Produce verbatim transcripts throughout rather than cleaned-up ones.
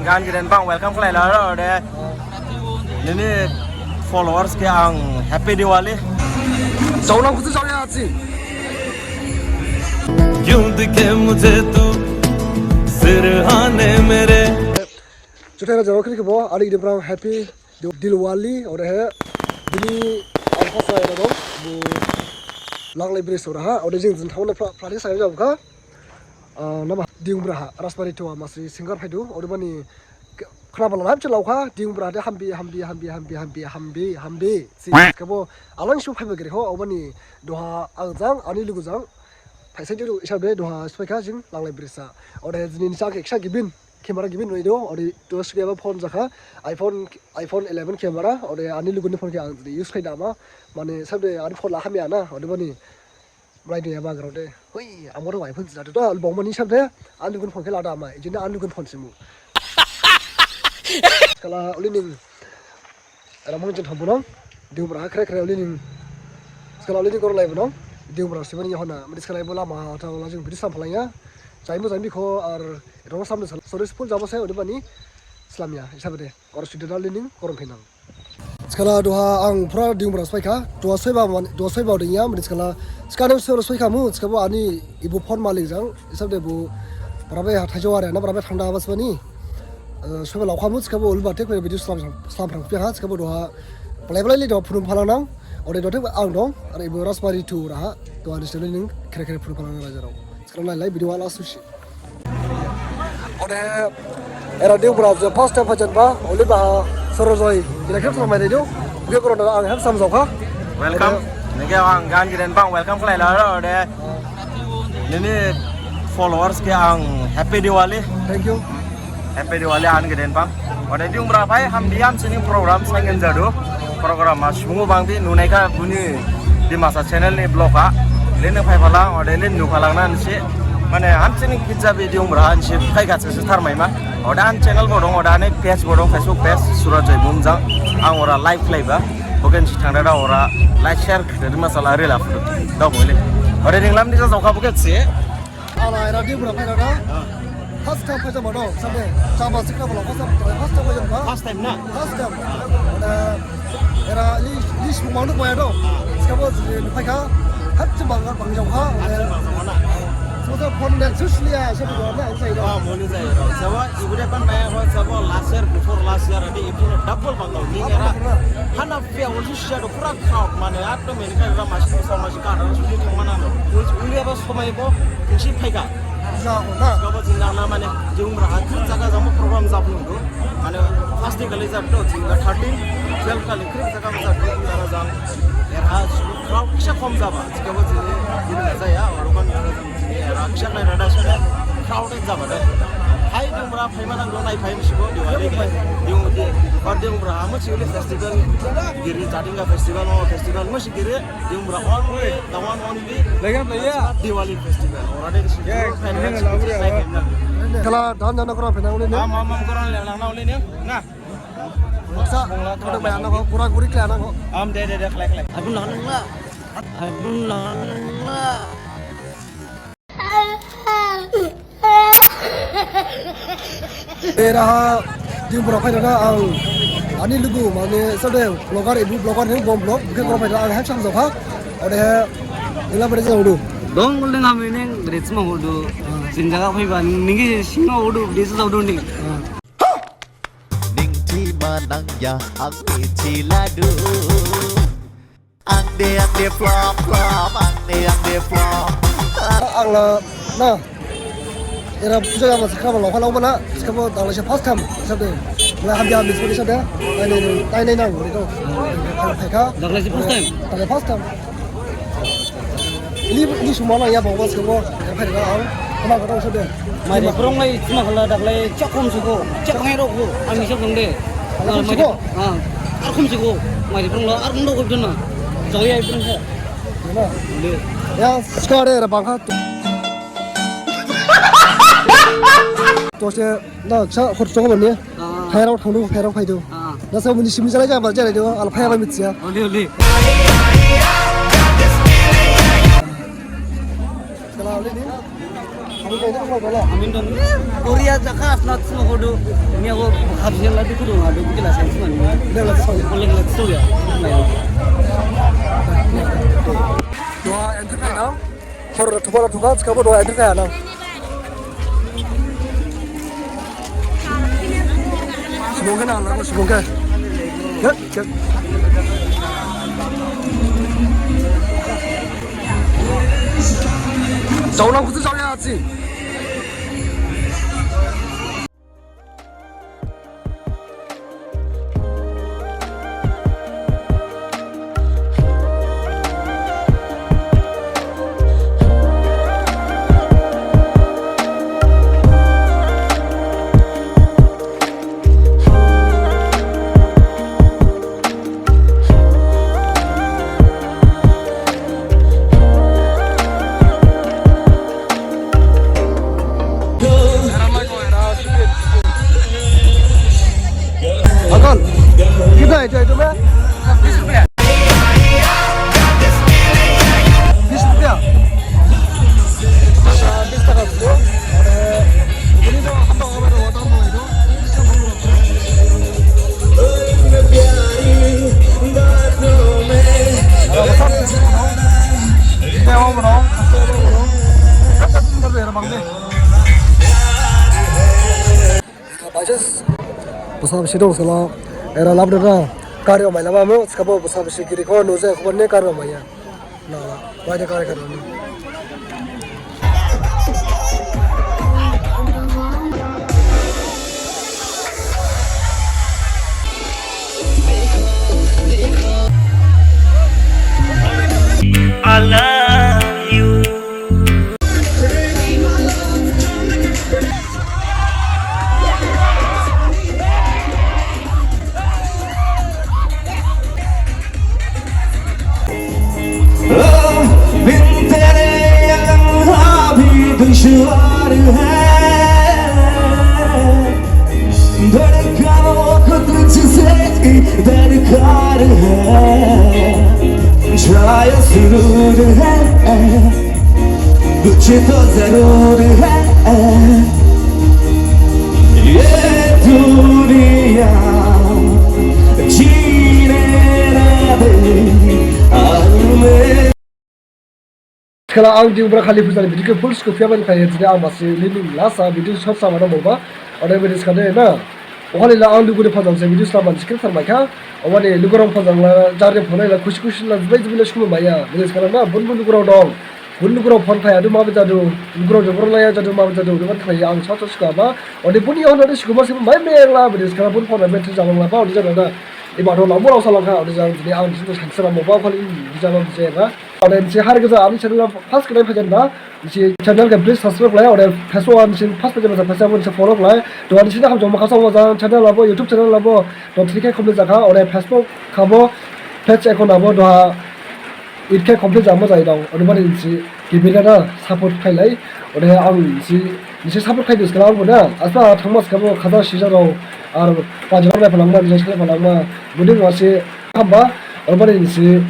Gan giden bang welcome khlai la ro de. Nini followers khe ang Happy Diwali. Jaulang khusi jauya achi. क्यों दिखे मुझे तू सिरहाने मेरे. Juthai rajao khrip khebo ani giden bang Happy Di-, Dilwali, odehe bini ang first time dong, bo Langlai bridge oraha, ode jing jing thaone pra-, practice saya jabkha. Ah, nama Diyungbra ha, Rajbari to masi singer phaidu, odebani k-, khnabala lamche laukha, Diyungbra de hambi, hambi, hambi, hambi, hambi, hambi, hambi, si, khebo alang shu phaiba gere ho, odebani duha ang jang, ani lugu jang, phaisa didu, isab de duha shu phaikha jing Langlai bridge sa. Ode jini nisa khe kisa gibin, camera gibin noi do, ode to sugeba phone jakha, iPhone, iPhone eleven camera, ode ani luguni phone khe ang jini use khlai dama, mane sab de ani phone la hamya na, odebani Mlai duya ba grao de. Hoi, amor wai phone sida to, al bong mani sab de, an lugun phone khe lada ma, ijin an lugun phone simu. Skala ulining, era mong jin thambu nong, Diyungbra kre kre ulining. Skala ulining koro lai bunong, Diyungbra sibani yahona, madi skala ibo lama, tha lajing bidi samphalaya. Jaimu jaimi kho, ar, rong samne sal, sorry, spoil jabo se, odebani, slamya, isab de, koro sida ulining, koro phinang. Skala duha ang pura Diyungbra sophaikha, duha soiba man, duha soiba dengya, mane skala, skala soiba sophaikha mu, skabo ani ibu phone malik jang, isab de bu, barabe hathai jawar ya, na barabe thangda habas bani, eh, soiba laukha mu, skabo ulba tek video slam, slam phrang pia ha, skabo duha, pelai pelai li duha phunum phalang nang, ode duha tek ang dong, are ibu Rajbari tu raha, duha ni sini ning, kere kere phunum phalang raja rong. Skala lai lai video wala sushi. Ode, era Diyungbra je first time phajenba, oliba Sorojoi, ila khe samai redio, ge korona ang hem samjaokha. Welcome. Ode, nege ang gan giden bang welcome khlai la ro, ode. Nini followers khe ang Happy Diwali. Thank you. Happy Diwali an geden bang. Ode Diyungbra phai hambi hamsini program sangen jadu. Program a subung bangbi nunaikha buni Dimasa channel ni vlog a. Lene phaiphalang, ode lene nuphalang na nisi. Mane hamsini khitjabi Diyungbra nisi phaikha se tharmaima. Ode an channel bo dong, ode ani page bo dong, Facebook page, Surajoi Bumjang. Ang ora live khlaiba. Boken si thangdada ora like share khlai masala rila. Dong bole. Ode ninglam nisa jokha boken si. Ala era Diyungbra phaidada. First time phaijama dong, sade. Chama sikla bala first time, first time phaijama. First time na? First time. Ode era li, li sumang nuk maya dong. Sikabo jini phaikha. Hat jemang bang jauha. Hat jemang jauha na. Sosa phone dan susliya, sabo dong na, usai dong. Ah, moni jai dong. Sabo, ibu de pan maya ho, sabo last year, before last year, ade ibu double bang dong. Ni era. Hana Pia ulsi siya do pura crowd mane ekdom ini kan era masi masi masi kan era suji thang mana no. Uli aba somai bo nisi phaikha. Jago na. Sikabo jindang na mane Diyungbra ha thik jaga jamo program jabo do. Mane first day kali jabo do jingga thirteen, twelve kali krik jaga jabo do jara jang. Era crowd kisa khom jaba. Sikabo jini jini jaya oro kan era jang. Era kisa khlai rada sone crowded jaba de. Hai Diyungbra phaima nang dong nai phai misibo Diwali khe. Diyung di, or Diyungbra amo sili festival giri Jatinga festival, o festival musi giri Diyungbra only, the one only. Lekin ya. Diwali festival. Ora de sini. Kala dan jana koran phenang uli ne. Am am am koran le lang na uli ne. Na. Sa, koran pura guri khlai nang ko. Am de de de khlai khlai. Adun lang lang la. Adun lang lang la. Era ha Diyungbra phaidada ang ani lugu mane sade vlogger ibu vlogger ni bom vlog bukhe koro phaidada ang hem samjaokha. Ode he ila bade jaudu. Dong uldeng ami neng bade sima hudu. Jing jaga phaiba ninggi sima hudu bade jaudu ning. Ning thi manang ya ang thi ladu. Ang de ang de flop flop, ang de ang de flop. Ang la na. Era puja ga masa kama lokha lokha na. Sikabo dangla se first time. Sade. Mula hambi hambi sade sade. Nai nai nai nai nang. Ori to. Phaikha. Dangla se first time. Dangla first time. Ili ili sumana ya bawa sikabo. Phaikha ang. Kama kata sade. Mai de prong lai sima khala daklai chakom siko. Chakom rok ko. Ang isap dong de. Chakom siko. Ah, ar khum siko, mai di prong la, ar khum dong ko dun na. Jauh ya, ibrang sa. Na. Dun. Ya, sekarang ada bangka. To se, na, sa, khot soko bani. Ah. Phairao thangdu, phairao phaidu. Ah. Na sa muni simi jalai jaba jalai do, al phairao mitsi ya. Oli, oli. Sekarang oli ni. Amin don. Korea jaka asna tsno hodo. Ni ago habjela dikhu dong ado kila sai tsno. Ni la tsno. Oleh la tsno ya. Doa entry na. Hor thupala thuka, skabo doa entry na. Sibongke na, lago sibongke. Cek, cek. Jaulang kutu jauya aji. Akon, kita itu itu mah. Bis rupiah. Bis taka bro. Ini tuh apa apa tuh, otak mau itu. Basa bisi dong sala era lab dada kari omai lama mo skabo basa bisi kiri ko nuze ko ne kari omai ya. Na, wai de kare kare ni. I love you. बिन तेरे यहाँ भी दुश्वार है, धड़कनों को तुझसे ही दरकार है, छाया सुरूर है, कुछ तो जरूर है। ये दुनिया जीने ना दे हमें। Khala ang di ubra khali phusa ni video khe full scope ya ban khai jini ang masi lini lasa video short sama na moba. Ode video skade na. Okhali la ang lugu de phajang se video slam ban sikhe tharmai kha. Obani lugurao phajang la jarni phone la khusi khusi la jibai jibai la sumu maya. Video skala na bun bun lugurao dong. Bun lugurao phone khai adu ma bejadu. Lugurao jogor la ya jadu ma bejadu. Ode ban khai ang sa sa suka ba. Ode buni on ode suku ma se mai me la video skala bun phone la battery jabang la ba ode jadu na. Iba do la mo la sa la kha ode jang jini ang jini sansra mo ba khali jabang se na. Ode nisi har gesa ani channel ha first khlai phajen ba, nisi channel khe please subscribe khlai, ode Facebook ha nisi first phajen ba, Facebook ha nisi follow khlai. To ani sida hamjong ma khasao ma jang channel labo, YouTube channel labo, to three K complete jakha, ode Facebook habo, page account habo, to ha eight K complete jama jai dong. Ode bani nisi gibir na support khlailai, ode ang nisi, nisi support khlai dis khala ang bo na, asba thangma skabo khaja sijarao, ar pajrao lai phalangma, nisi khlai phalangma, buding wasi hamba, ode bani nisi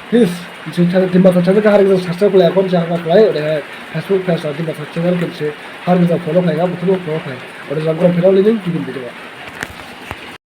Please, nisi channel, Dimasa channel khe har gesa subscribe khlai, account se haba khlai, ode Facebook page ha Dimasa channel khe nisi har gesa follow khlai, ga buthu follow khlai. Ode jang grong phirao lini gibin video.